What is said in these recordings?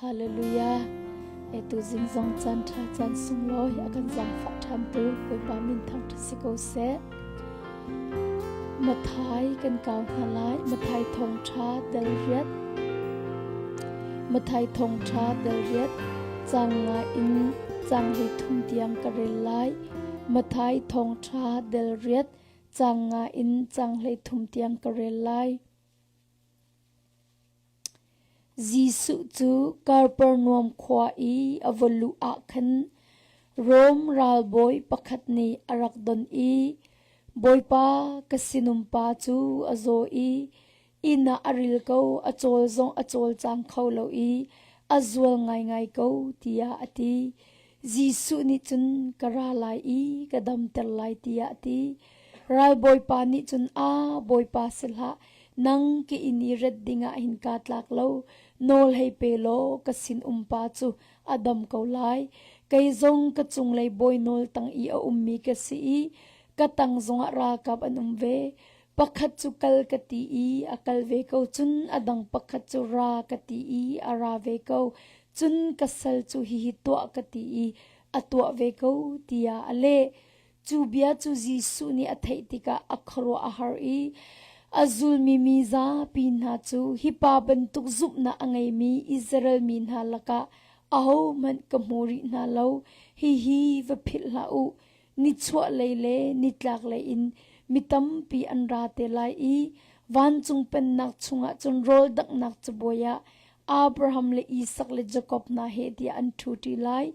Hallelujah. Etu zing zong caan ṭha caan sunglawi a kan zaangfah ṭhantu Bawipa min thangṭhat si ko seh. Mathai kan kau hna lai. Mathai thawngṭha del riat. Mathai thawngṭha del riat. Cang nga in cang hlei thum tiang ka rel lai. Mathai thawngṭha del riat. Cang nga in cang hlei thum tiang ka rel lai. Jesuh cu Kapernaum khua i a va luh ah khan Rom ralbawi pakhat nih a rak don i, “Bawipa, ka sinumpa cu a zaw i inn ah a ril ko, a cawl zong a cawlcang kho lo i a zual ngaingai ko,” tiah a ti. Jesuh nih cun, “Ka ra lai i ka damter lai,” tiah a ti. Ralbawipa nih cun, “Aa, Bawipa si hlah, Nang ka inn i ret dingah hin kaa tlak lo. Nawl hei pe law ka sinumpa cu a dam ko lai. Kei zong ka cunglei bawi nawl tang i a ummi ka si i ka tang zongah ralkap an um ve. Pakhat cu kal ka ti i a kal ve ko, cun a dang pakhat cu ra ka ti i a ra ve ko. Cun ka sal cu hihi tuah ka ti i a tuah ve ko, tiah a leh. Cu bia cu Jesuh nih a theih tikah a khuaruah a har i a zulmi mi zapi hna cu hi pa bantuk zumhnak a ngeimi Israel mi hna lakah ahohmanh ka hmu rih hna lo. Hihi va philh hlah u. Nichuahlei le nitlaklei in mi tampi an ra te lai i vancung pennak chungah cun rawl danghnak cabuai ah Abraham le Isak le Jakob hna he tiah an ṭhuṭi lai.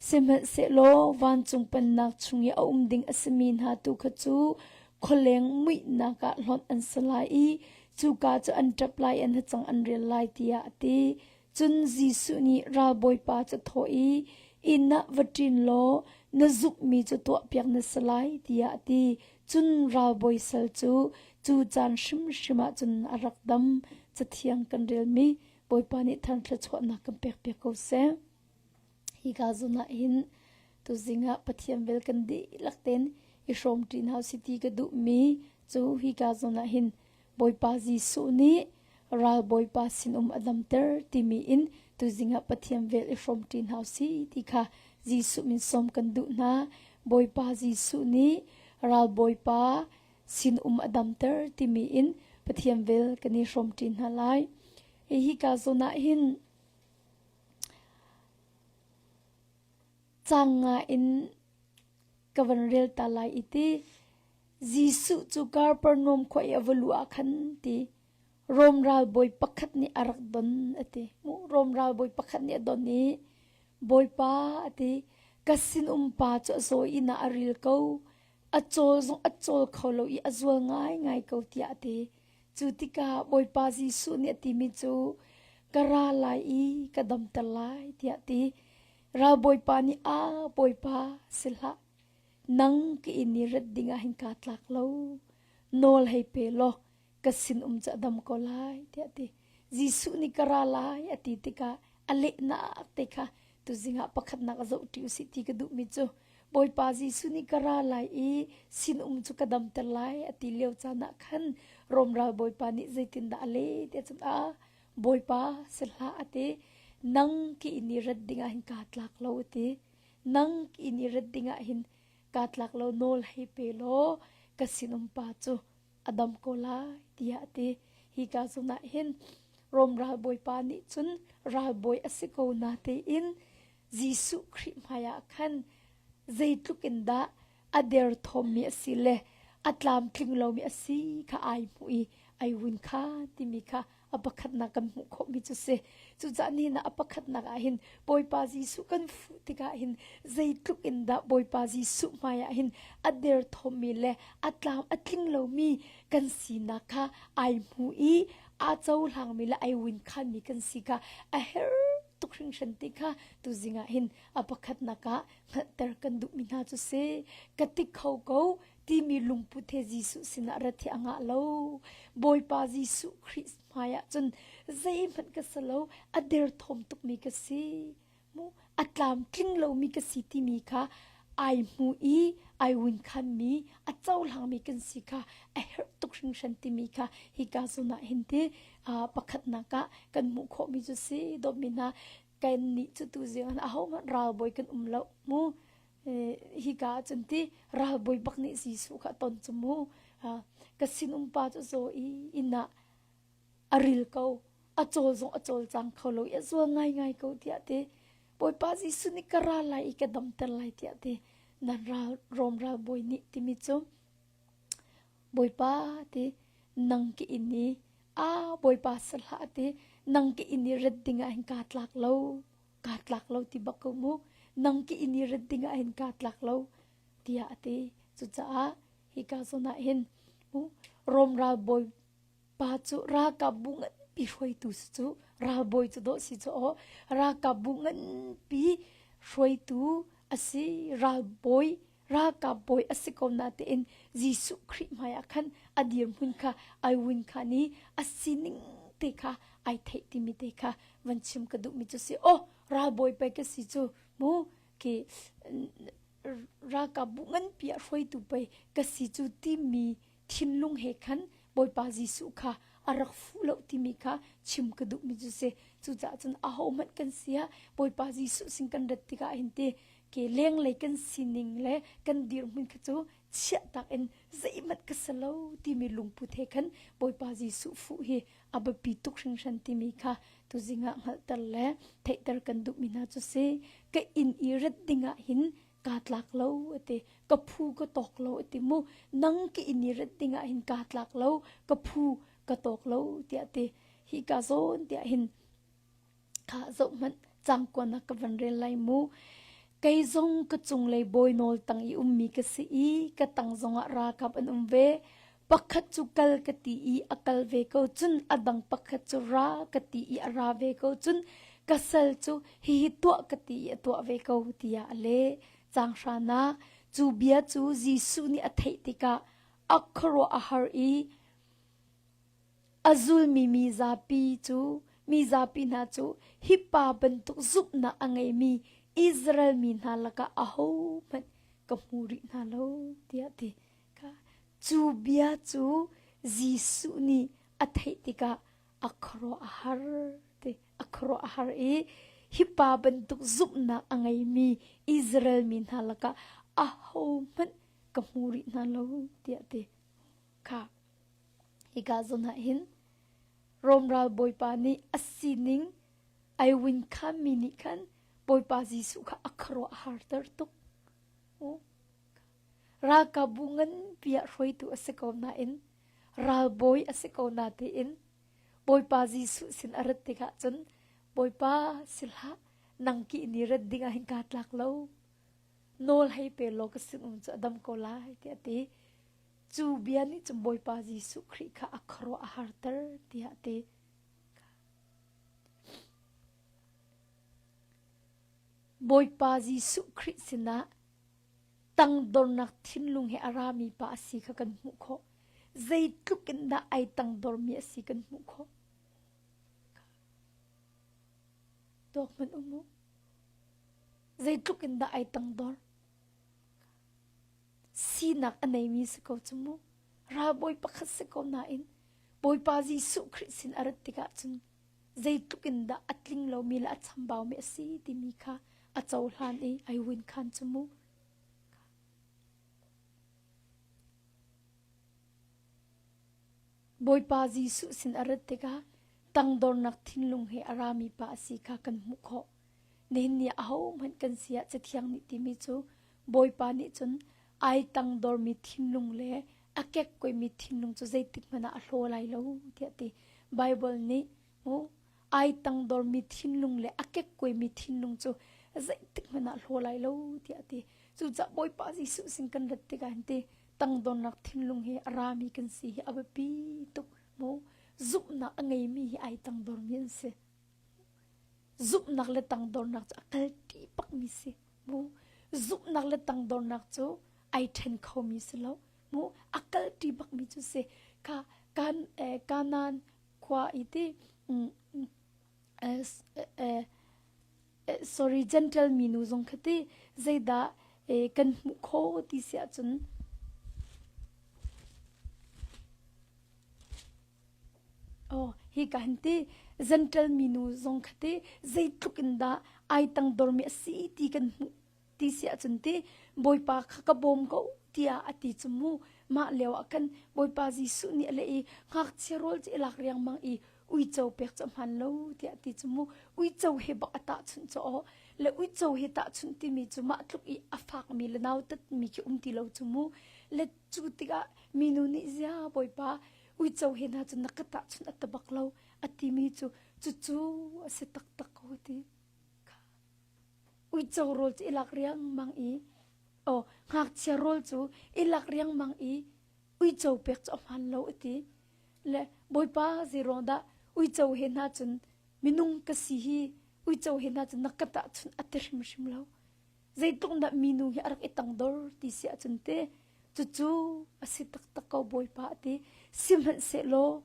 Sihmanhsehlaw vancung pennak chung i a um ding a simi hna tu kha cu khualeng muihnak ah hlonh an si lai i cuka cu an ṭap lai, an hacang an rial lai tiah a ti. Cun Jesuh nih ralbawipa cu a thawh i, Inn ah va ṭin law na zumhmi cu tuahpiak na si lai, tiah a ti. Cun ralbawi sal cu cu caan hrimhrim ah cun a rak dam. Cathiang kan relmi Bawipa nih than thluachuahnak kan pekpiak ko seh. Hika zawn ah hin tuzing ah Pathian vel kan dihlak tein i hrawm ṭi hna usih ti ka duhmi cu hika zawn ah hin Bawipa Jesuh nih ral Bawipa sinum a damter timi in tuzing ah Pathian vel i hrawm ṭi hna usih ti kha Jesuh min sawm kan duh hna. Bawipa Jesuh nih ral Bawipa sinum a damter timi in Pathian vel kan i hrawm ṭi hna lai. Hika zawn ah hin Cang nga in ka van rel ta lai i ti. Jesuh cu Kapernaum khua i a va luh ah khan ti Rom ralbawi pakhat nih a rak don a ti. Mu Rom ralbawi pakhat nih a don i Bawipa a ti ka sinum pa cu a zaw inn ah a ril ko a cawl zong a cawl kho lo i a zual ngaingai ko tiah a ti. Cu tikah Bawipa Jesuh nih a timi cu ka ra lai i ka damter lai tiah a ti. Ralbawipa nih a Bawipa si hlah nang ka inn i rat dingah hin kaa tlak lo nawl hei pe law ka sinum cu a dam ko lai tiah a ti. Jesuh nih ka ra lai a ti tikah a lehnak te kha tuzing ah pakhatnak a zohṭi usih ti ka duhmi cu Bawipa Jesuh nih ka ra lai i sinum cu ka damter lai a ti lio caan ah khan Rom ral Bawipa nih zeitindah a leh tiah cun a Bawipa si hlah a ti nang ki inn i rat dingah hin kaa tlak lo a ti nang ki inn i rat dingah hin kaa tlak lo nawl hei pe law ka sinum pa cu a dam ko lai tiah a ti. Hi ka zawn ah hin Rom ralbawipa nih cun ralbawi a si ko na tein Jesuh Khrih hmaiah khan zeitluk in dah a derthawmmi a si le a tlamtling lomi a si kha ai hmuh i ai win kha timi kha a pakhatnak kan hmuh khawhmi cu si. Cucaah nihin ah a pakhatnak ah hin Bawipa Jesuh kan fuh tikah hin zeitluk in dah Bawipa Jesuh hmaiah hin a derthawmmi le a tlam a tling lomi kan sinak kha ai hmu i aa cohlangmi le ai win khanmi kan si kha a herh tuk hringhran ti kha tuzing ah hin a pakhatnak ah hngalhter kan duhmi hna cu si. Ka ti kho ko timi lungput he Jesuh sinah rat hi a ngah lo. Bawipa Jesuh Khrih hmaiah cun zeihmanh ka si lo, a derthawm tukmi ka si. Mu a tlamtling lomi ka si timi kha ai hmu i ai win khanmi, a cohlangmi kan si kha a herh tuk hringhran timi kha hika zawn ah hin ti pakhatnak ah kan hmuh khawhmi cu si. Dawtmi hna. Kannih cu tuzing ah ahohmanh ralbawi kan um lo mu. Hika ah cun ti ralbawi bak nih Jesuh kha a ton cu mu. Ka sinum pa cu zaw i inn ah a ril ko. A cawl zong a cawlcang kho lo i a zual ngaingai ko tiah ti. Bawipa Jesuh nih ka ra lai i ka damter lai tiah ti. Nan ral Rom ralbawi nih timi cu Bawipa ti nang ka inn i a Bawipa si hlah ti nang ka inn i rat ding ah hin kaa tlak lo kaa tlak lo ti bak ko mu nang ka inn i rat ding ah hin kaa tlak lo tiah a ti cucaah hika zawn ah hin Rom ralbawi pa cu ralkapbu nganpi hruaitu si cu ralbawi cu dawh si cu aw ralkapbu nganpi hruaitu a si ralbawi ralkap bawi a si ko natein Jesuh Khrih hmaiah khan a dirhmun kha ai win kha ni a sining te kha ai theih timi te kha van chim ka duhmi cu si oh ralbawi pei ka si cu mu ki ralkap bu nganpi ah hruaitu pei ka si cu timi thinlung he khan Bawipa Jesuh kha a rak fuh lo timi kha chim ka duhmi cu si. Cucaah cun ahohmanh kan si ah Bawipa Jesuh sin kan rat tikah hin ti ke lenglei kan sining le kan dirhmun kha cu chiahtak in zeihmanh ka si lo timi lungput he khan Bawipa Jesuh fuh hi a biapi tuk hringhran timi kha tuzing ah hngalhter le theihter kan duhmi hna cu si. Ka inn i rat dingah hin kaa tlak lo a ti ka phu ka tawk lo a ti mu nang ka inn i rat ding ah hin kaa tlak lo ka phu ka tawk lo tiah ti hi ka zawn tiah hin kha zoh hmanh cangkuan ah ka van rel lai mu kei zong ka cunglei bawi nawl tang i ummi ka si i ka tang zongah ralkap an um ve pakhat cu kal ka ti i a kal ve ko cun a dang pakhat cu ra ka ti i a ra ve ko cun ka sal cu hihi tuah ka ti i a tuah ve ko tiah a leh. Caang hranak cu bia cu Jesuh nih a theih tikah a khuaruah a har i a zulmi mi zapi cu mi zapi hna cu hi pa bantuk zumhnak a ngeimi Israel mi hna lakah ahohmanh ka hmu rih hna lo tiah a ti. Cu bia cu Jesuh nih a theih tikah a khuaruah a har ti a khuaruah a har i hi pa bantuk zumhnak a ngeimi Israel mi hna lakah ahohmanh ka hmu rih hna lo tiah a ti. Kha hika zawn ah hin Rom ral bawipa nih a sining ai win khanmi nih khan Bawipa Jesuh kha a khuaruah a harter tuk. Ralkapbu nganpi ah hruaitu a si ko nain ralbawi a si ko natein Bawipa Jesuh sin a rat tikah cun Bawipa si hlah nang ki ni rat ding ah hin kaa tlak lo nawl hei pe law ka sin um cu a dam ko lai tiah a ti. Cu bia nih cun Bawipa Jesuh Khrih kha a khuaruah a harter tiah a ti. Bawipa Jesuh Khrih sinah tangdornak thinlung he a rami pa a si kha kan hmuh khawh. Zeitluk in dah ai tangdormi a si kan hmuh khawh. Tuak hmanh um u. Zeitluk in dah ai tangdor. Sinak a neimi si ko cu mu. Ralbawi pakhat si ko nain Bawipa Jesuh Khrih sin a rat tikah cun zeitluk in dah a tling lomi le a chambaumi a si timi kha a cohlan i ai win khan cu mu. Bawipa Jesuh sin a rat tikah tangdornak thinlung he a rami pa a si kha kan hmuh khawh. Nihin ni ahohmanh kan si ah Cathiang nih timi cu Bawipa nih cun ai tangdormi thinlung le a kekkuaimi thinlung cu zeitik hmanh ah a hlaw lai lo tiah a ti. Baibal nih mu ai tangdormi thinlung le a kekkuaimi thinlung cu zeitik hmanh ah hlaw lai lo tiah a ti. Cucaah Bawipa Jesuh sin kan rat tikah hin ti tangdornak thinlung hi a rami kan si hi a biapi tuk mu zumhnak a ngeimi hi ai tangdormi an si. Zumhnak le tangdornak cu a kalpi bakmi si. Mu zumhnak le tangdornak cu ai ṭhen khomi si lo. Mu a kalṭi bakmi cu si. Kha kan eh, Kanaan khua i ti mm, eh, eh, eh, sorry gentle minu zong kha ti zeidah eh, kan hmuh kho ti si ahcun Oh, hi ka hin ti. Gentle minu zong kha te zeitluk in dah ai tangdormi a si ti kan hmuh ti si ahcun ti Bawipa kha ka bawm ko tiah a ti cu mu. Mah lio ah khan Bawipa Jesuh nih a leh i ngakchia rawl cu i lak riangmang i uico pek cu a hmaan lo tiah a ti cu mu. Uico he bak a tahchunh cu aw. Le uico he tahchunh timi cu mah tluk i a fakmi le nautatmi khi um ti lo cu mu. Le cu tikah minu nih zia Bawipa uico he hna cu na ka tahchunh a ta bak lo a timi cu cucu a si taktak ko ti. Uico rawl cu i lak riangmang i aw ngakchia rawl cu i lak riangmang i uico pek cu a hmaan lo a ti. Le Bawipa zeiruang dah uico he hna cun minung ka si hi uico he hna cun na ka tahchunh a ti hrimhrim lo. Zeitluk dah minu hi a rak i tangdor ti si ahcun te cucu a si taktak ko Bawipa a ti. Sihmanhsehlaw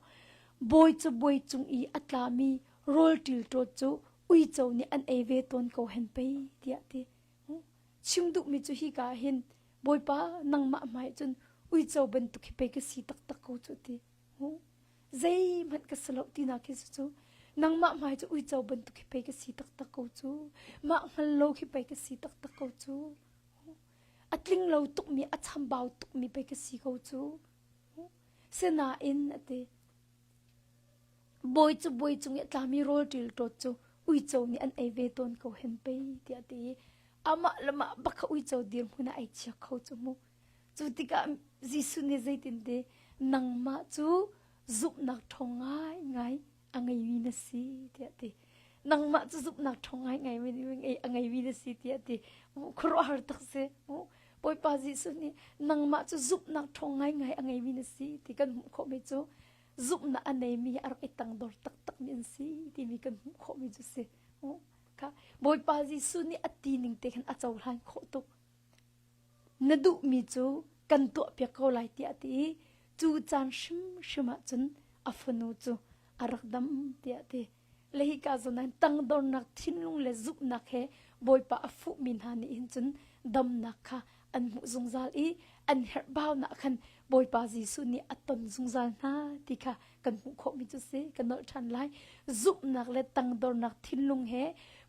bawi cu bawi cung i a tlami rawl ṭilṭawt cu uico nih an ei ve tawn ko hen pei tiah a ti. Chim duhmi cu hika ah hin Bawipa nangmah hmai cun uico bantuk hi pei ka si taktak ko cu ti. Zeihmanh ka si lo tinak khi cu nangmah hmai cu uico bantuk hi pei ka si taktak ko cu. Mah hngal lo khi pei ka si taktak ko cu. A tling lo tukmi, a chambau tukmi pei ka si ko cu. Sinain a ti. Bawi cu bawi cung i a tlami rawl ṭilṭawt cu uico nih an ei ve tawn ko hen pei tiah a ti i amah le mah bak kha uico dirhmun ah ai chia kho cu mu. Cu tikah Jesuh nih zeitin ti nangmah cu zumhnak ṭhawng ngaingai a ngeimi na si tiah a ti. Nangmah cu zumhnak ṭhawng ngaingai a ngeimi na si tiah a ti. Khuaruahhar tak si. Bawipa Jesuh nih nangmah cu zumhnak ṭhawng ngaingai a ngeimi na si ti kan hmuh khawhmi cu zumhnak a neimi a rak i tangdor taktakmi an si timi kan hmuh khawhmi cu si. Kha Bawipa Jesuh nih a ti ning te khan a cohlan khawh tuk. Na duhmi cu kan tuahpiak ko lai tiah a ti i cu caan hrimhrim ah cun a fanu cu a rak dam tiah a ti. Le hika zawn ah tangdornak thinlung le zumhnak he Bawipa a fuhmi hna nih hin cun damnak kha an hmuh zungzal i an herhbaunak khan Bawipa Jesuh nih a ton zungzal hna ti kha kan hmuh khawhmi cu si. Ka nolh ṭhan lai. Zumhnak le tangdornak thinlung he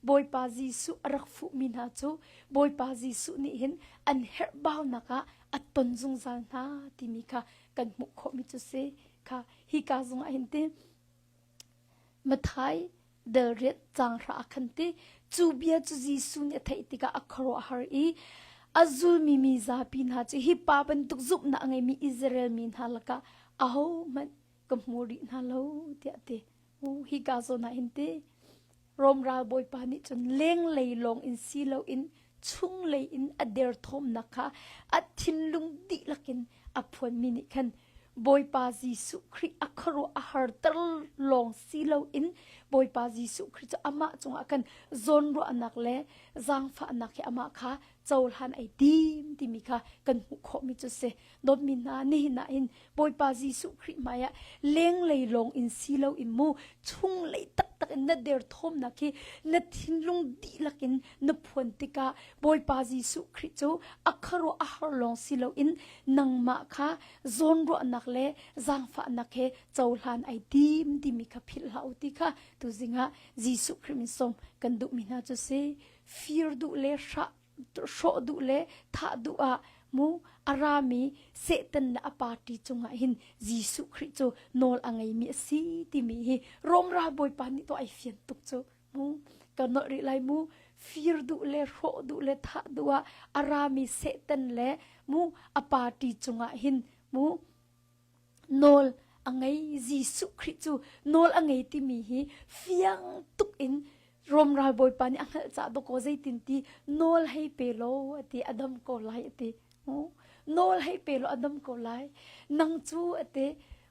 Bawipa Jesuh a rak fuhmi hna cu Bawipa Jesuh nih hin an herhbaunak ah a ton zungzal hna timi kha kan hmuh khawhmi cu si. Kha hika zongah hin ti Matthai delriat caang hra ah khan ti cu bia cu Jesuh nih a theih tikah a khuaruahhar i a zulmi mi zapi hna cu hi pa bantuk zumhnak a ngeimi Israel mi hna lakah ahohmanh ka hmu rih hna lo tiah a ti. Hika zawn ah hin ti Rom ralbawipa nih cun lenglei lawng in si loin chunglei in a derthawmnak kha a thinlung dihlak in a phuanmi nih khan Bawipa Jesuh Khrih a khuaruah a harter lawng si loin Bawipa Jesuh Khrih cu amah cungah khan zawnruahnak le zaangfahnak hi amah kha cohlan ai tim timi kha kan hmuh khawhmi cu si. Dawtmi hna, nihin ah hin Bawipa Jesuh Khrih hmaiah lenglei lawng in si loin mu chunglei taktak in na derthawmnak hi na thinlung dihlak in na phuan tikah Bawipa Jesuh Khrih cu a khuaruah a har lawng si loin nangmah kha zawnruahnak le zaangfahnak he cohlan ai tim timi kha philh hlah u ti kha tuzing ah Jesuh Khrih min sawm kan duhmi hna cu si. Fir duh le hrah hrawh duh le thah duh ah mu a rami Satan le a party cungah hin Jesuh Khrih cu nawl a ngeimi a si timi hi Rom ralbawipa nih to ai fian tuk cu mu ka nolh rih lai mu fir duh le hrawh duh le thah duh ah a rami Satan le mu a party cungah hin mu nawl a ngei Jesuh Khrih cu nawl a ngei timi hi fiang tuk in Rom ralbawipa nih a hngalh cah dawkaw zeitin ti nawl hei pe law a ti a dam ko lai a ti nawl hei pe law a dam ko lai nang cu a ti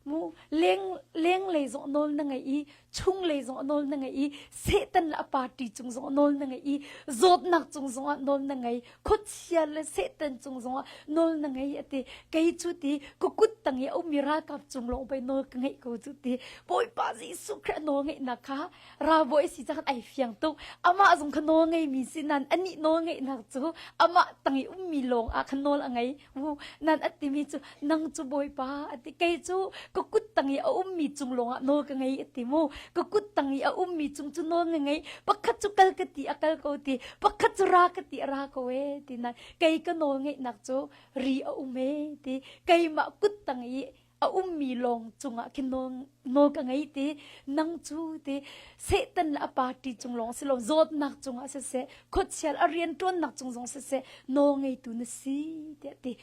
mu leng lenglei zong nawl na ngei i chunglei zong nawl na ngei i Satan le a party cung zong nawl na ngei i zawtnak cung zong ah nawl na ngei khuachia le Satan cung zong ah nawl na ngei a ti kei cu ti ka kut tang i a ummi ralkap cung lawng pei nawl ka ngeih ko cu ti Bawipa Jesuh Khrih a nawl ngeihnak kha ralbawi si cang ai fiang tuk amah zong kha nawl ngeimi si nan anih nawl ngeihnak cu amah tang i ummi lawng ah khan nawl a ngei mu nan a timi cu nang cu bawipa a ti kei cu ka kut tang i a ummi cung lawng ah nawl ka ngei a ti mu. Ka kut tang i a ummi cung cu nawl na ngei. Pakhat cu kal ka ti a kal ko ti, pakhat cu ra ka ti a ra ko e ti nain kei ka nawl ngeihnak cu ri a um e ti. Keimah kut tang i a ummi lawng cungah khin nawl nawl ka ngei ti nang cu ti Satan le a party cung lawng si lo zawtnak cungah siseh khuachial a rianṭuannak cung zong siseh nawl ngeitu na si tiah ti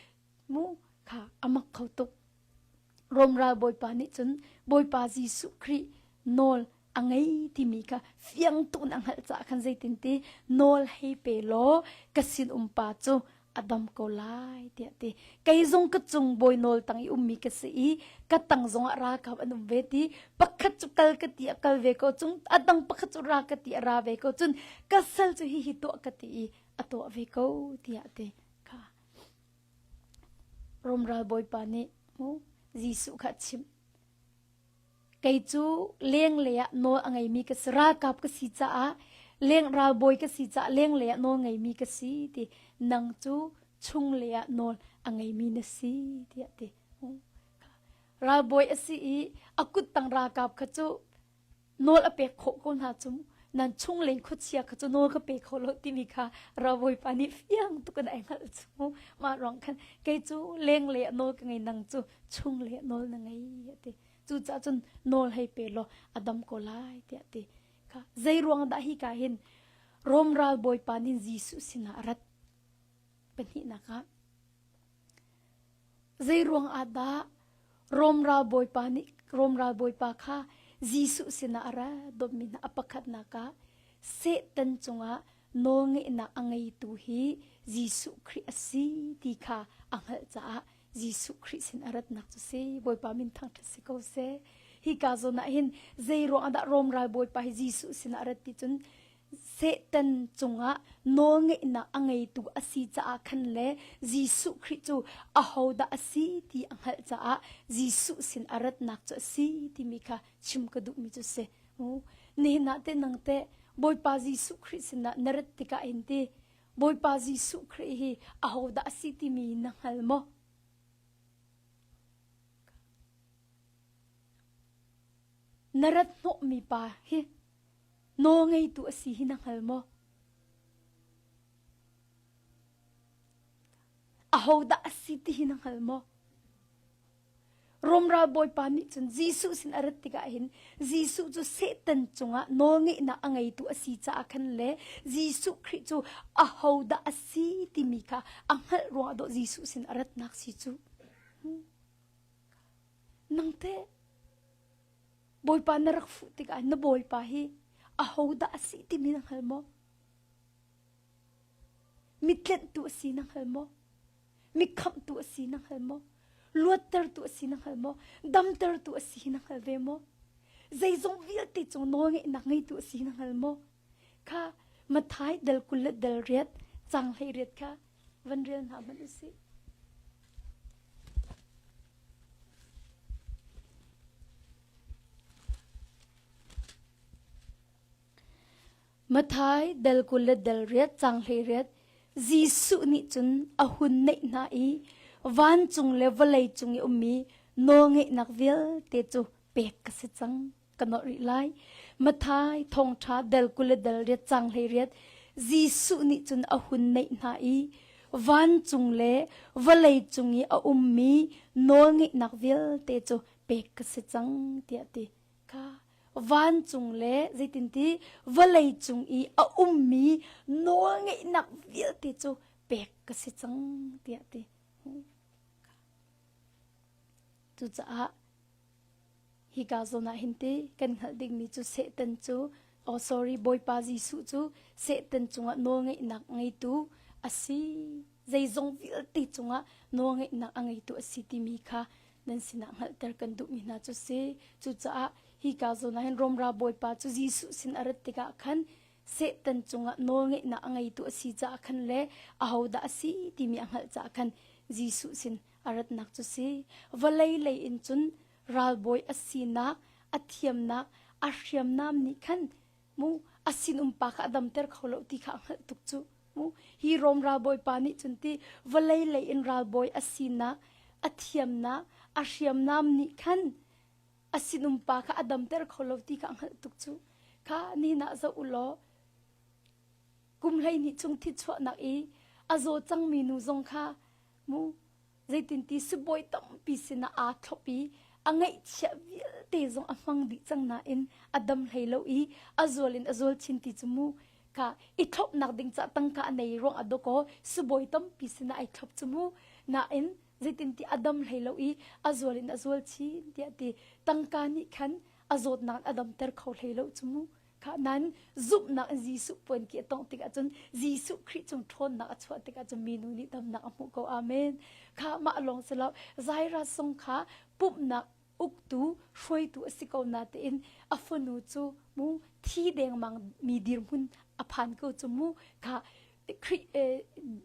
mu kha a mak kho tuk Rom ral bawipa nih cun Bawipa Jesuh Khrih nawl a ngei timi kha fiang tuk in a hngalh caah khan zeitin ti nawl hei pe law ka sin um pa cu a dam ko lai tiah ti kei zong ka cung bawi nawl tang i ummi ka si i ka tang zong ah ralkap an um ve ti pakhat cu kal ka ti a kal ve ko cung a dang pakhat cu ra ka ti a ra ve ko cun ka sal cu hihi tuah ka ti i a tuah ve ko tiah ti kha Rom ral bawipa nih mu Jesuh kha a chimh Kei cu lenglei ah nawl a ngeimi ka si. Ralkap ka si caah leng ralbawi ka si caah lenglei ah nawl ngeimi ka si ti. Nang cu chunglei ah nawl a ngeimi na si tiah ti. Ralbawi a si i a kuttang ralkap kha cu nawl a pek khawh ko hna cu nan chunglei khuachia kha cu nawl ka pe kho lo timi kha ralbawipa nih fiang tuk in ai hngalh cu. Mah ruang khan kei cu lenglei ah nawl ka ngei nang cu chunglei ah nawl na ngei a ti. Cucaah cun nawl hei pe law a dam ko lai tiah a ti. Kha zei ruang dah hi ka hin Rom ral bawipa nih Jesuh sinah a rat? Pahnihnak ah zei ruang ah dah Rom ral bawipa nih Rom ral bawipa kha Jesuh sinah a ra dawtmi hna a pakhatnak ah Satan cungah nawlngeihnak a ngeitu hi Jesuh Khrih a si ti kha a hngalh caah Jesuh Khrih sin a ratnak cu si. Bawipa min thangṭhat si ko seh. Hika zawn ah hin zei ruang dah Rom ral bawipa hi Jesuh sinah a rat ti cun Satan cungah nawlngeihnak a ngeitu a si caah khan le Jesuh Khrih cu ahodah a si ti a hngalh caah Jesuh sin a ratnak cu a si timi kha chim ka duhmi cu si. Nihin ah teh nang teh Bawipa Jesuh Khrih sinah na rat tikah hin ti Bawipa Jesuh Khrih hi ahodah a si timi na hngal maw? Na rat hnawhmi pa hi nawlngeitu a si hi na hngal maw? Ahodah a si ti hi na hngal maw? Rom ralbawipa nih cun Jesuh sin a rat tikah hin Jesuh cu Satan cungah nawlngeihnak a ngeitu a si caah khan le Jesuh Khrih cu ahodah a si timi kha a hngalh ruangah dawh Jesuh sin a ratnak si cu. Nang teh Bawipa na rak fuh tikah na Bawipa hi ahodah a si timi na hngal maw? Mitlenhtu a si na hngal maw? Mi khamhtu a si na hngal maw? Luattertu a si na hngal maw? Damtertu a si na hngal ve maw? Zeizong vialte cung nawlngeihnak ngeitu a si na hngal maw? Kha Mathai dal 20 le dal riat cang hlei riat kha van rel hna hmanh usih. Matthai dal 20 le dal riat cang 18 Jesuh nih cun a hun neih hna i vancung le vawlei cung i ummi nawlngeihnak vialte cu pek ka si cang ka nolh rih lai. Matthai thawngṭha dal 20 le dal riat cang 18 Jesuh nih cun a hun neih hna i vancung le vawlei cung i a ummi nawlngeihnak vialte cu pek ka si cang tiah a ti. Kha vancung le zeitinti vawlei cung i a ummi nawlngeihnak vialte cu pek ka si cang tiah ti. Cucaah hika zawn ah hin ti kan hngalh dingmi cu Satan cu oh sorry Bawipa Jesuh cu Satan cungah nawlngeihnak ngeitu a si zeizong vialte cungah nawlngeihnak a ngeitu a si timi kha nan sinah hngalhter kan duhmi hna cu si. Cucaah hika zawn ah hin Rom ralbawipa cu Jesuh sin a rat tikah khan Satan cungah nawlngeihnak a ngeitu a si caah khan le ahodah a si timi a hngalh caah khan Jesuh sin a ratnak cu si. Vawlei lei in cun ralbawi a sinak, a thiamnak, a hriamnam nih khan mu a sinum pa kha a damter kho lo ti kha a hngalh tuk cu mu hi Rom ralbawi pa nih cun ti vawlei lei in ralbawi a sinak a thiamnak a hriamnam nih khan. A sinum pa kha a damter kho lo ti kha a hngalh tuk cu. Kha nihin ah zoh u law kum 12 chung thichuahnak i a zaw cangmi nu zong kha mu zeitinti sibawi tampi sinah aa thlop i a ngaihchiah vialte zong a hmang dih cang nain a dam hlei lo i a zual in a zual chin ti cu mu kha i thlopnak ding ca tangka a nei ruang a dawkaw sibawi tampi sinah ai thlop cu mu nain zeitinti a dam hlei lo i a zual in a zual chin tiah ti tangka nih khan a zawtnak a damter kho hlei lo cu mu Kha nan zumhnak in Jesuh puan ki a tongh tikah cun Jesuh Khrih cung ṭhawnnak a chuah tikah cun minu nih damnak a hmuh ko. Amen. Kha mah lawng si lo Jairus zong kha pumhnak uktu hruaitu a si ko na tein a fanu cu mu thi dengmang mi dirhmun a phan ko cu mu kha Khrih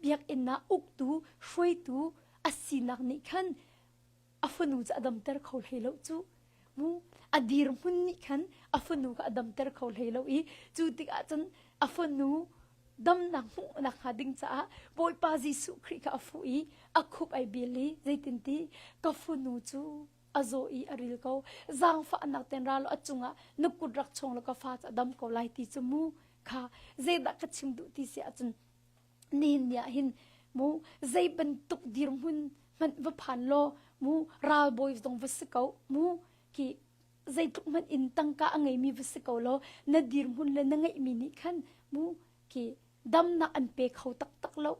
biakinn ah uktu hruaitu a sinak nih khan a fanu cu a damter kho hlei lo cu mu a dirhmun nih khan a fanu kha a damter kho hlei lo i cu tikah cun a fanu damnak hmuhnak hnga ding caah Bawipa Jesuh Khrih kha a fuh i a khup ai bil i zeitinti ka fanu cu a zaw i a ril ko zaangfahnak ten ra law a cungah na kut rak chong law ka fa cu a dam ko lai ti cu mu kha zeidah ka chim duh ti si ahcun nihin ni ah hin mu zei bantuk dirhmun hmanh va phan law mu ralbawi zong va si ko mu ki zeitluk hmanh in tangka a ngeimi va si ko law na dirhmun le na ngeihmi nih khan mu ki damnak an pe kho taktak lo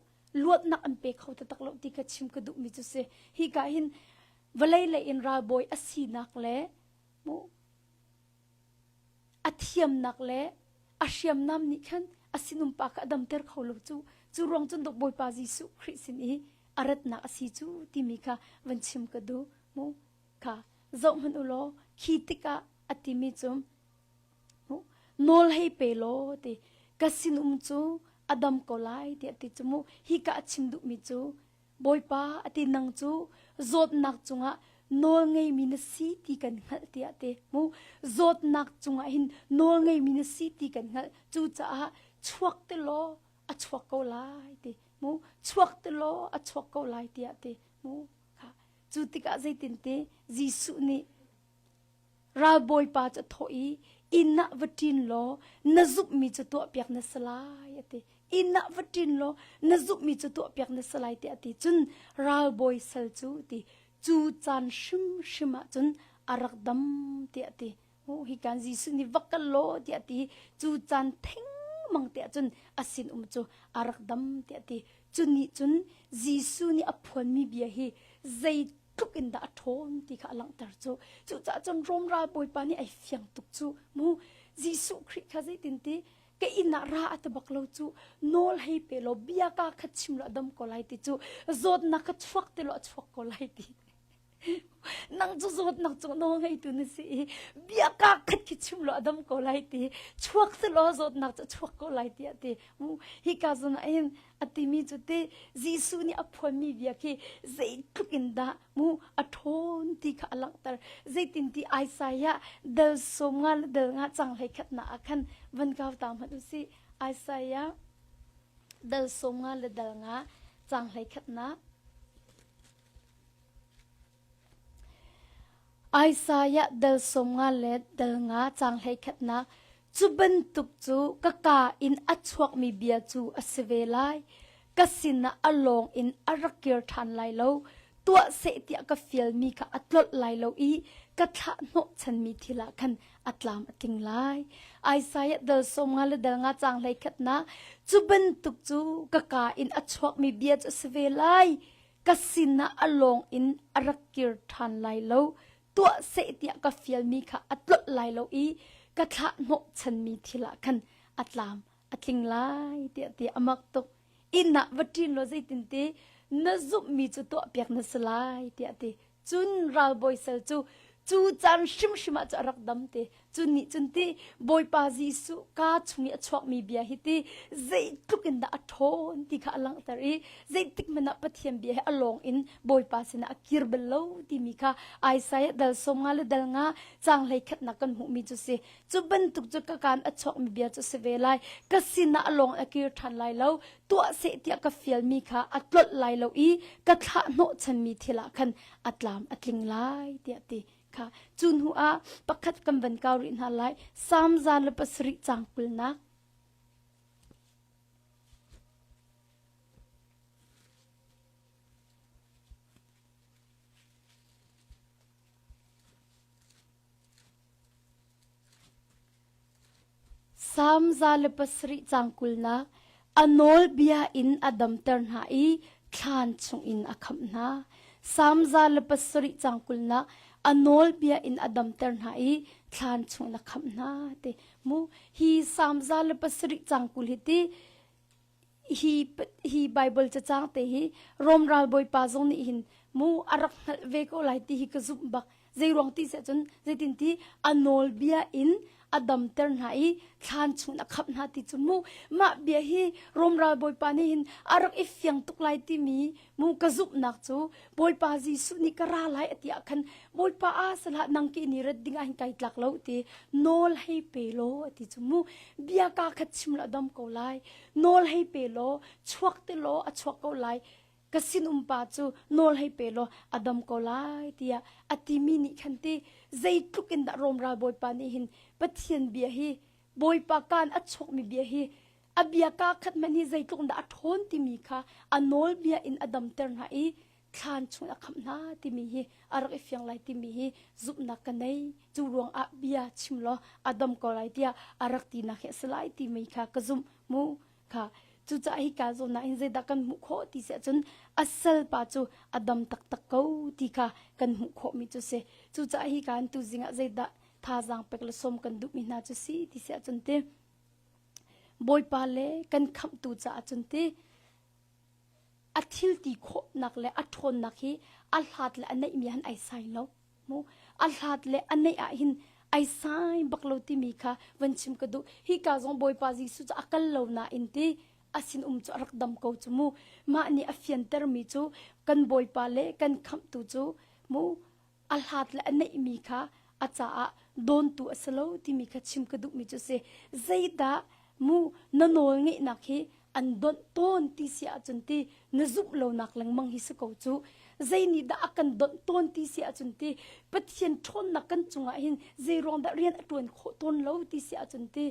luatnak an pe kho taktak lo ti ka chim ka duhmi cu si hi ka hin vawlei lei in ralbawi a sinak le mu A thiamnak le a hriamnam nih khan a sinum pa kha a damter kho lo cu. Cu ruang cun dok Bawipa Jesuh Khrih sin i a ratnak a si cu timi kha van chim ka duh mu. Kha zoh hmanh u law khi tikah a timi cu mu nawl hei pe law ti ka sinum cu a dam ko lai tiah ti cu mu hi ka a chim duhmi cu Bawipa a ti nang cu zawtnak cungah nawl ngeimi na si ti kan hngalh tiah ti mu zawtnak cungah hin nawl ngeimi na si ti kan hngalh cucaah chuak te law a chuak ko lai ti mu chuak te law a chuak ko lai tiah ti mu kha cu tikah zeitin ti Jesuh nih Ralbawipa cu a thawh i inn ah va ṭin law na zumhmi cu tuahpiak na si lai a ti. Inn ah va ṭin law na zumhmi cu tuahpiak na si lai tiah a ti. Cun ralbawi sal cu ti cu caan hrimhrim ah cun a rak dam tiah a ti. Hi kan Jesuh nih va kal law tiah a ti. Cu caan thengmang tiah cun a sinum cu a rak dam tiah a ti. Cu nih cun Jesuh nih a phuanmi bia hi zei tluk in dah a ṭhawn ti kha a langhter cu. Cucaah cun Rom ralbawipa nih ai fiang tuk cu. Mu Jesuh Khrih kha zeitin ti ka inn ah ra a ti bak lo cu nawl hei pe law bia ka kha chim law a dam ko lai ti cu zawtnak kha chuak ti law a chuak ko lai ti. Nang cu zawtnak cu nawl ngeitu na si i bia ka khat khi chim law a dam ko lai ti chuak ti law zawtnak cu a chuak ko lai ti a ti. Mu hi ka zawn ah hin a timi cu ti Jesuh nih a phuanmi bia khi zeitluk in dah mu a ṭhawn ti kha a langhter. Zeitin ti Isaiah dal sawm nga le dal nga cang hlei khatnak ah khan van kau ta hmanh u sih. Isaiah dal sawm nga le dal nga cang hlei khatnak. Isaiah dal 50 le dal nga caang 11nak Cu bantuk cu ka kaa in a chuakmi bia cu a si ve lai. Ka sinah a lawng in a rak kir ṭhan lai lo. Tuah seh tiah ka fialmi kha a tlolh lai lo i ka thlah hnawhchanmi thil ah khan a tlam a tling lai. Isaiah dal 50 le dal nga caang 11nak Cu bantuk cu ka kaa in a chuakmi bia cu a si ve lai. Ka sinah a lawng in a rak kir ṭhan lai lo. Tuah seh tiah ka fialmi kha a tlolh lai lo i ka thlah hnawhchanmi thil ah khan a tlam a tling lai tiah ti a mak tuk. Inn ah va ṭin law zeitin ti na zumhmi cu tuahpiak na si lai tiah a ti. Cun ralbawi sal cu cu caan hrimhrim ah cu a rak dam te. Cu nih cun ti Bawipa Jesuh kaa chung i a chuakmi bia hi ti zeitluk in dah a ṭhawn ti kha a langhter i zeitik hmanh ah Pathian bia hi a lawng in Bawipa sinah a kir bal lo timi kha Isaiah dal sawm nga le dal nga caang hlei khatnak kan hmuhmi cu si. Cu bantuk cu ka kaan a chuakmi bia cu si ve lai. Ka sinah a lawng a kir ṭhan lai lo. Tuah seh tiah ka fialmi kha a tlolh lai lo i ka thlah hnawhchanmi thil ah khan a tlam a tling lai tiah ti. Kha cu hnu ah pakhat kan van kau rih hna lai. Salm 107 caang kulnak. Salm 107 caang kulnak a nawlbia in a damter hna i thlan chungin a khamh hna. Salm 107 caang kulnak a nawlbia in a damter hna i thlan chungin a khamh hna ti mu hi Salm 107 caang 20 hi ti hi hi Bible cacang te hi Rom ralbawipa zong nih hin mu a rak hngalh ve ko lai ti hi ka zumh bak zei ruang ti seh cun zeitin ti a nawlbia in a damter hna i thlan chung a khamh hna ti cu mu mah bia hi Rom ralbawipa nih hin a rak i fiang tuk lai timi mu ka zumhnak cu Bawipa Jesuh nih ka ra lai a ti ah khan Bawipa a salah nang ki ni rat ding ah hin kai tlak lo ti nawl hei pe law a ti cu mu bia ka khat chim la dam ko lai nawl hei pe law chuak te law a chuak ko lai ka sin um pa cu nawl hei pe law a dam ko lai tiah a timi nih khan ti zeitluk in dah Rom ral Bawipa nih hin Pathian bia hi Bawipa kaan a chuakmi bia hi a bia kaa khat hmanh hi zeitluk dah a ṭhawn timi kha a nawlbia in a damter hna i thlan chung a khamh hna timi hi a rak i fiang lai timi hi zumhnak ka nei cu ruang ah bia chim law a dam ko lai tiah a rak tinak hi a si lai timi kha ka zumh mu kha cucaah hi ka zawn ah hin zeidah kan hmuh khawh ti si ahcun a salpa cu a dam taktak ko ti kha kan hmuh khawhmi cu si cucaah hi ka an tu zing ah zeidah thazaang pek le sawm kan duhmi hna cu si ti si ahcun ti Bawipa le kan khamhtu caah cun ti a thil ti khawhnak le a ṭhawnnak hi a hlat le a neihmi han ai sai lo mu a hlat le a neih ah hin ai sai bak lo timi kha van chim ka duh hi ka zong Bawipa Jesuh cu a kal lo nain ti a sin um cu a rak dam ko cu mu mah nih a fiantermi cu kan Bawipa le kan khamhtu cu mu a hlat le a neihmi kha a caah dawntu a si lo timi kha chim ka duhmi cu si zeidah mu na nawl ngeihnak hi an donh tawn ti si ahcun ti na zumh lonak lengmang hi si ko cu zei nih dah a kan donh tawn ti si ahcun ti Pathian ṭhawnnak kan cungah hin zei ruang dah rian a ṭuan khawh tawn lo ti si ahcun ti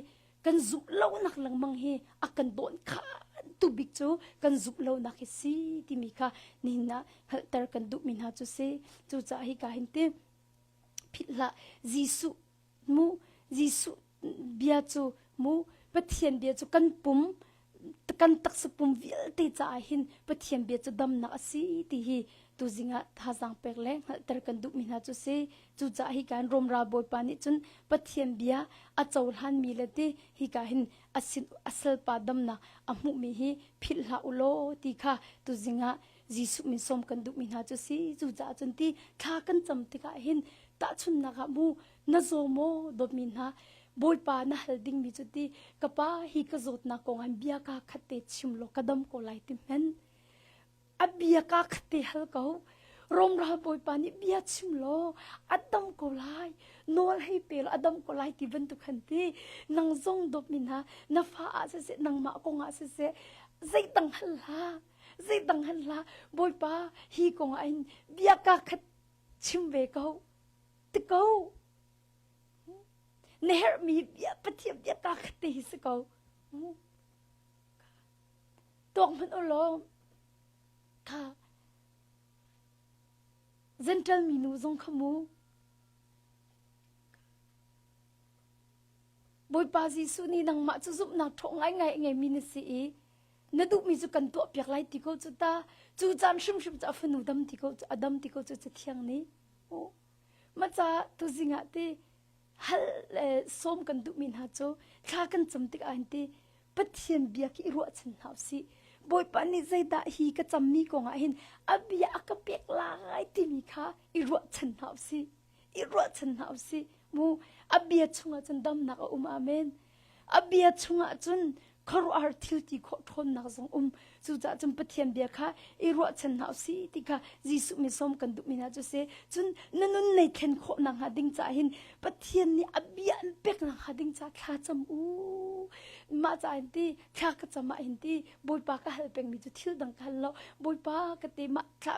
kan zumh lonak lengmang hi a kan dawn khan tu bik cu kan zumh lonak hi si timi kha nihin ah hngalhter kan duhmi hna cu si cucaah hi ka hin ti philh hlah Jesuh mu Jesuh bia cu mu Pathian bia cu kan pum kan taksa pum vialte caah hin Pathian bia cu damnak a si ti hi tuzing ah thazaang pek le hngalhter kan duhmi hna cu si cucaah hi kan Rom ral bawipa nih cun Pathian bia a cohlanmi le ti hika hin a sin a salpa damnak a hmuhmi hi philh hlah u law ti kha tuzing ah Jesuh min sawm kan duhmi hna cu si cucaah cun ti thla kan cam tikah hin tahchunhnak ah mu na zaw maw dawtmi hna Bawipa na hal dingmi cu ti ka pa hi ka zawtnak kong ah bia ka khat te chim law ka dam ko lai ti hmen a bia ka khat te hal ko Rom ral bawipa nih bia chim law a dam ko lai nawl hei pe law a dam ko lai ti bantuk han ti nang zong dawtmi hna na fa ah siseh nangmah kong ah siseh zeidang hal hlah zeidang hal hlah bawipa hi kong ah hin bia ka khat chim ve ko ti ko Na herhmi bia Pathian bia kaa khat te hi si ko. Tuak hmanh u law kha Gentle minu zong kha mu Bawipa Jesuh nih nangmah cu zumhnak ṭhawng ngaingai a ngeimi na si i na duhmi cu kan tuahpiak lai ti ko cu ta cu caan hrimhrim cu a fanu dam ti ko cu a dam ti ko cu cathiang nih Ma ca tuzing ah ti hal le sawm kan duhmi hna cu thla kan cam tikah hin ti Pathian bia khi i ruahchan hna usih. Bawipa nih zeidah hi ka cammi kong ah hin a bia a ka pek lai timi kha i ruahchan hna usih. I ruahchan hna usih. Mu a bia chungah cun damnak a um amen. A bia chungah cun khuaruahhar thil ti khawh ṭhawnnak zong um. Cucaah cun Pathian bia kha i ruahchan hna usih ti kha Jesuh min sawm kan duhmi hna cu si. Cun na nun nei thlen khawh nakhnga ding caah hin Pathian nih a bia an pek nakhnga ding caah thla cam u. Mah ca in ti thla ka cam ah hin ti Bawipa ka hal pengmi cu thil dang ka hal lo. Bawipa ka ti mah thla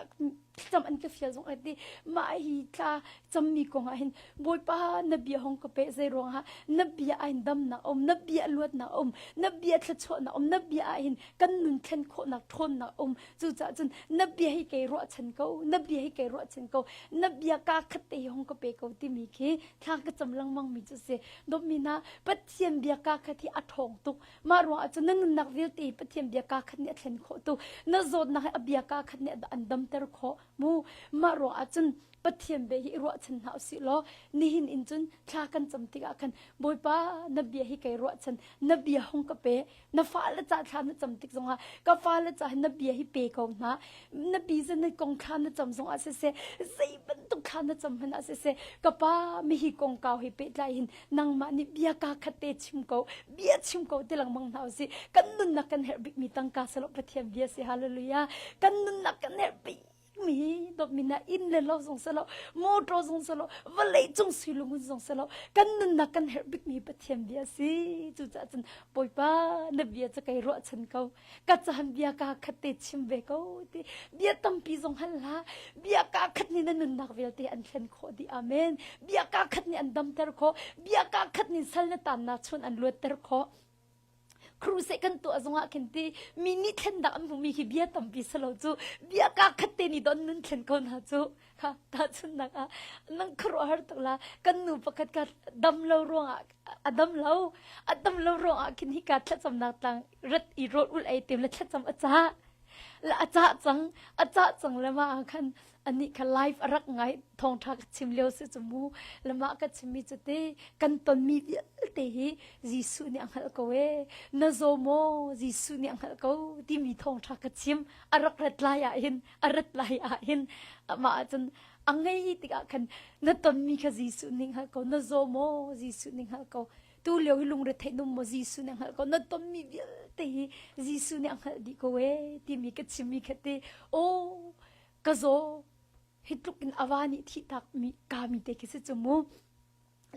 thlacam an ka fial zong a ti mah hi thla cammi kong ah hin Bawipa na bia hong ka pe zei ruangah na bia ah hin damnak um na bia luatnak um na bia thluachuahnak um na bia ah hin kan nun thlen khawhnak ṭhawnnak um cucaah cun na bia hi kei ruahchan ko na bia hi kei ruahchan ko na bia ka khat te hi hong ka pe ko timi khi thla ka cam lengmang mi cu si dawtmi hna Pathian bia ka khat hi a ṭhawng tuk Mah ruang ah cun na nunnak vialte Pathian bia kaa khat nih a thlen khawh tu, na zawtnak hi a bia kaa khat nih an damter khawh mu. Mah ruang ah cun Pathian bia hi i ruahchan hna usih law nihin in cun thla kan cam tikah khan Bawipa na bia hi kai ruahchan, na bia hung ka pe, na fale ca thla na cam tik zongah ka fale ca hi na bia hi pe ko hna, na business kong thla na cam zongah siseh, zei bantuk thla na cam hmanh ah siseh, ka pa mihi kongkau he pehtlai hin nangmah nih bia kaa khat te chim ko bia chim ko ti lengmang hna usih kan nunnak kan herh bikmi tangka salo Pathian bia si hallelujah kan nunnak kan herh bikmi dawtmi na inn le lo zong selo motor zong selo vawlei cung sui lungun zong selo kan nunnak kan herh bikmi Pathian bia si cucaah cun Bawipa na bia cu kai ruahchan ko ka caan bia kaa khat te chim ve ko ti bia tampi zong hal hlah bia kaa khat nih na nunnak vialte an thlen khawh dih amen bia kaa khat nih an damter khawh bia kaa khat nih sal na tannak chun an luatter khawh crusade kan tuah zongah khin ti mi nih thlen dak an hmumi khi bia tampi salo cu bia kaa khat te nih don nun thlen ko hna cu kha tahchunhnak ah nang khuaruahhar tuk la kan nu pakhat kha dam lo ruangah a dam lo a dam lo ruangah khin hika thlacamnak tlang rat i rawl ul ei tim le thlacam a cah la a cah cang a cah cang le ma ah khan anih kha live a rak ngai thawngtha ka chim lio si cu mu le mah ka chimmi cu te kan tonmi vialte hi Jesuh nih a hngalh ko ee na zaw maw Jesuh nih a hngalh ko timi thawngtha ka chim a rak rat lai ah hin a rat lai ah hin amah ahcun a ngei tikah khan na tonmi kha Jesuh nih hngalh ko na zaw maw Jesuh nih hngalh ko tu lio hi lungre theih num maw Jesuh nih hngalh ko na tonmi vialte hi Jesuh nih a hngalh dih ko ee timi ka chimmi kha te aw ka zaw hi tluk in ava nih thih tak mi ka mi te khi si cu mu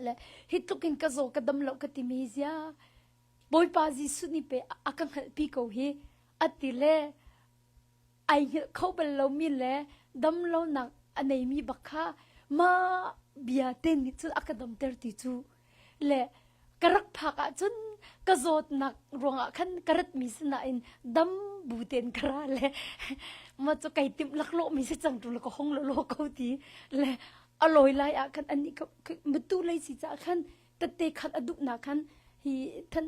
le hi tluk in ka zaw ka dam lo ka timi zia Bawipa Jesuh nih pe a ka hngalhpi ko hi ati le ai hngilh kho bal lomi le damlonak a neimi bak kha mah bia te nih cun a ka damter ti cu le ka rak phak ahcun ka zawtnak ruangah khan ka ratmi sinain dam bu tein ka ra le ma cu kai timh laklawh mi si cang tu le ka hong lo ko ti le a lawi lai ah khan anih matu lei si caah khan tette khat a duhnak khan hi than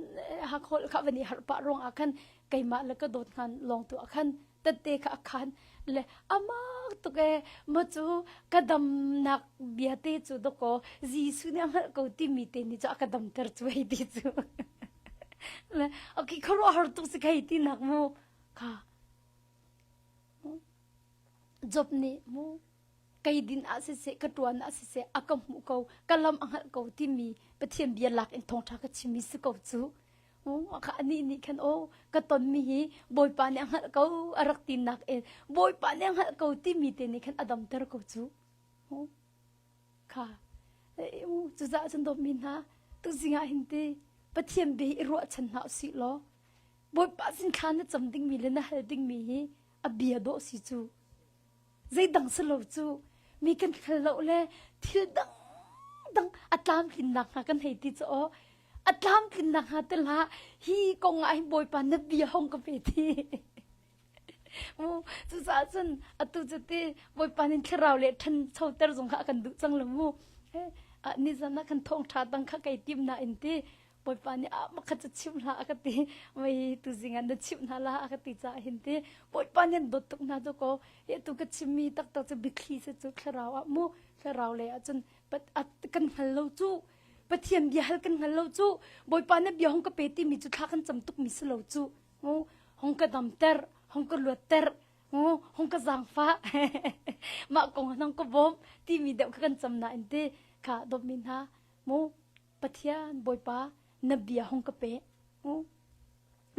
hakhol kha van i harh pah ruangah khan keimah le ka dawt hngan lawng tu ah khan tette kha a khan le amak tuk e ma cu ka damnak bia te cu doko Jesuh nih a hngalh ko timi te nih cu a ka damter cu hei ti cu le okay khuaruahhar tuk si khei ti nak mu kha Job nih mu kei din ah siseh ka ṭuan ah siseh a ka hmuh ko ka lam a hngalh ko timi Pathian bia lak in thawngṭha ka chimmi si ko cu kha anih nih khan aw ka tonmi hi Bawipa nih a hngalh ko a rak tinak in Bawipa nih a hngalh ko timi te nih khan a damter ko cu kha cucaah cun dawtmi hna tuzing ah hin ti Pathian bia hi i ruahchan hna usih law Bawipa sin thla na cam dingmi le na hal dingmi hi a bia dawh si cu Zeidang si lo cu mi kan hngal lo le thil dangdang a tlamtlinnak hnga kan hei ti cu aw a tlamtlinnak hnga te hlah hi kong ah hin Bawipa na bia hong ka pe ti. Mu cucaah cun atu cu ti Bawipa nih thlarau le ṭhanchoter zong kha a kan duh cang lo mu. Nizan ah khan thawngṭha dang kha kai tim nain ti Bawipa nih ah makhat cu chimh hlah a ka ti mei tuzing ah na chimh hna la a ka ti caah hin ti Bawipa nih an dawt tuk hna cu ko hi tu ka chimmi taktak cu biathli si cu thlarau ah mu thlarau lei ah cun kan hngal lo cu Pathian bia hal kan hngal lo cu Bawipa na bia hong ka pe timi cu thla kan cam tuk mi si lo cu mu hong ka damter hong ka luatter hong ka zaangfah mah kong hong ka bawm timi deuh kha kan cam nain ti kha dawtmi hna mu Pathian Bawipa na bia hong ka pe.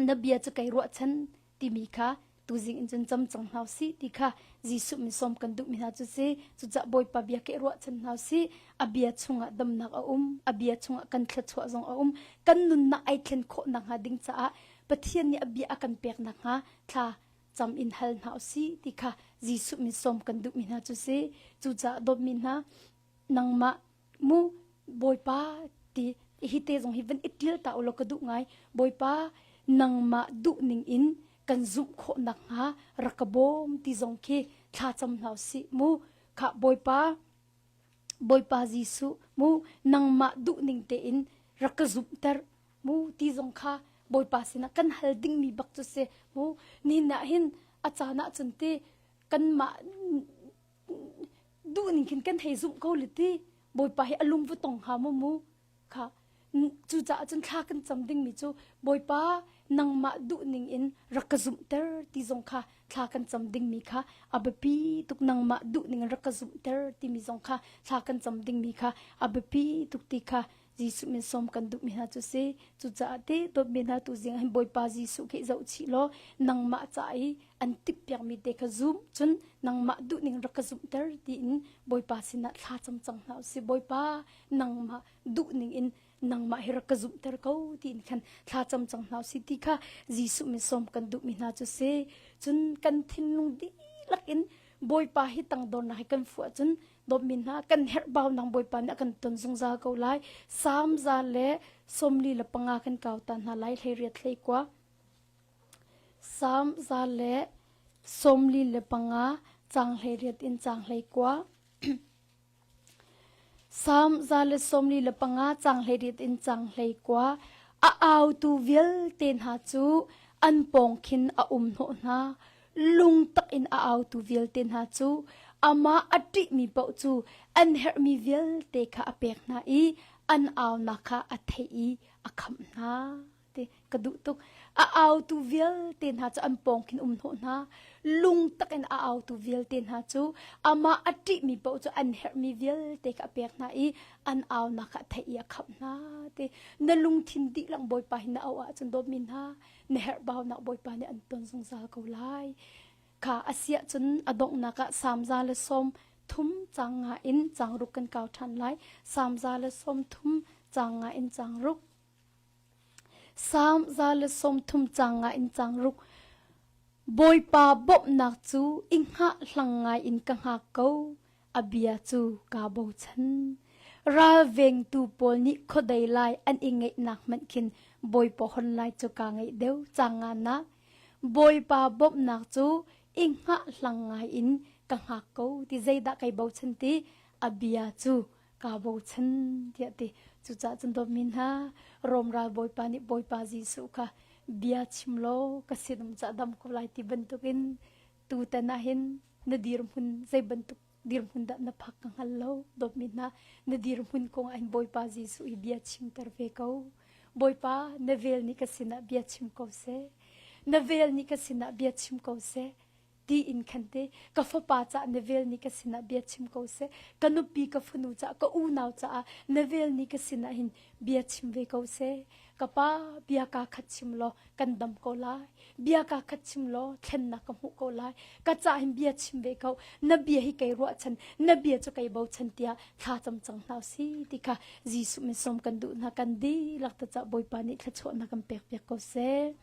Na bia cu kai ruahchan timi kha Tuzing in cun cam cang hna usih ti kha Jesuh min sawm kan duhmi hna cu si. Cucaah Bawipa bia ke ruahchan hna usih. A bia chungah damnak a um. A bia chungah kan thluachuah zong a um. Kan nunnak ai thlen khawh nakhnga ding caah Pathian nih a bia a kan pek nakhnga thla cam in hal hna usih ti kha Jesuh min sawm kan duhmi hna cu si. Cucaah dawtmi hna, nangmah mu Bawipa ti hi te zong hi van i ṭial ta ulaw ka duh ngai. Bawipa, nangmah duh ning in kan zumh khawh nakhnga rak ka bawm ti zong khi thla cam hna usih mu. Khah Bawipa, Bawipa Jesuh mu nangmah duh ning tein rak ka zumhter mu ti zong kha Bawipa sinah kan hal dingmi bak cu si mu. Nihin ah hin a caan ah cun ti kanmah duh ning khin kan hei zumh ko le ti Bawipa hi a lung va tong hnga maw mu kha cucaah cun thla kan cam dingmi cu Bawipa nangmah duh ning in rak ka zumhter ti zong kha thla kan cam dingmi kha a biapi tuk nangmah duh ning in rak ka zumhter timi zong kha thla kan cam dingmi kha a biapi tuk ti kha Jesuh min sawm kan duhmi hna cu si. Cucaah te dawtmi hna tu zing hin Bawipa Jesuh khi zoh chih law nangmah ca i an timhpiakmi te kha zum cun nangmah duhning rak ka zumhter tiin Bawipa sinah thla cam cang hna usih. Bawipa nangmah duhning in nangmah hi rak ka zumhter ko tiin khan thla cam cang hna usih ti kha Jesuh min sawm kan duhmi hna cu si. Cun kan thinlung dihlak in Bawipa hi tangdornak hi kan fuh ahcun dawtmi hna kan herhbau nang Bawipa nih a kan ton zungzal ko lai. Salm 145 kan kau ta hna lai 18 21. Salm 145 caang 18 in caang 19. Salm 145 caang 18 in caang 19 a autu vialte hna cu an pawng khin a um hnawh hna. Lungtak in a autu vialte hna cu amah a ṭihmi paoh cu an herhmi vialte kha a pek hna i an aunak kha a theih i a khamh hna. Ti ka duh tuk. A autu vialte hna cu an pawng khin um hnawh hna. Lungtak in a autu vialte hna cu amah a ṭihmi paoh cu an herhmi vialte kha a pek hna i an aunak kha a theih i a khamh hna. Ti na lungthin dihlak Bawipa hi na auh ahcun dawtmi hna na herhbaunak Bawipa nih an ton zungzal ko lai. Kha a siah cun a donghnak ah Salm 130 caang nga in caang ruk kan kau ṭhan lai. Salm 130 caang nga in caang ruk. Salm 130 caang nga in caang ruk. Bawipa bawmhnak cu i hngahhlang ngai in ka hngak ko. A bia cu kaa bochan. Ralvengtu pawl nih khuadei lai an i ngeihnak hmanh khin Bawipa hon lai cu kaa ngeih deuh caang nganak. Bawipa bawmhnak cu i hngahhlang ngai in ka hngak ko ti zeidah kai bochan ti a bia cu kaa bochan tiah ti. Cucaah cun dawtmi hna, Rom ral Bawipa nih Bawipa Jesuh kha bia chim law ka sinum ca dam ko lai ti bantukin tutan ah hin na dirhmun zei bantuk dirhmun dah na phak ka hngal lo dawtmi hna na dirhmun kong ah hin Bawipa Jesuh i bia chimter ve ko Bawipa na vel nih ka sinah bia chim ko seh na vel nih ka sinah bia chim ko seh ti in khan te ka fapa cah na vel nih ka sinah bia chim ko seh ka nupi ka fanu cah ka unau caah na vel nih ka sinah hin bia chim ve ko seh ka pa bia ka khat chim law kan dam ko lai bia ka khat chim law thlennak ka hmuh ko lai ka ca hin bia chim ve ko na bia hi kei ruahchan na bia cu kei bochan tiah thla cam cang hna si ti kha Jesuh min sawm kan duh hna kan dihlak ta ca Bawipa nih thluachuahnak kan pek piak ko seh.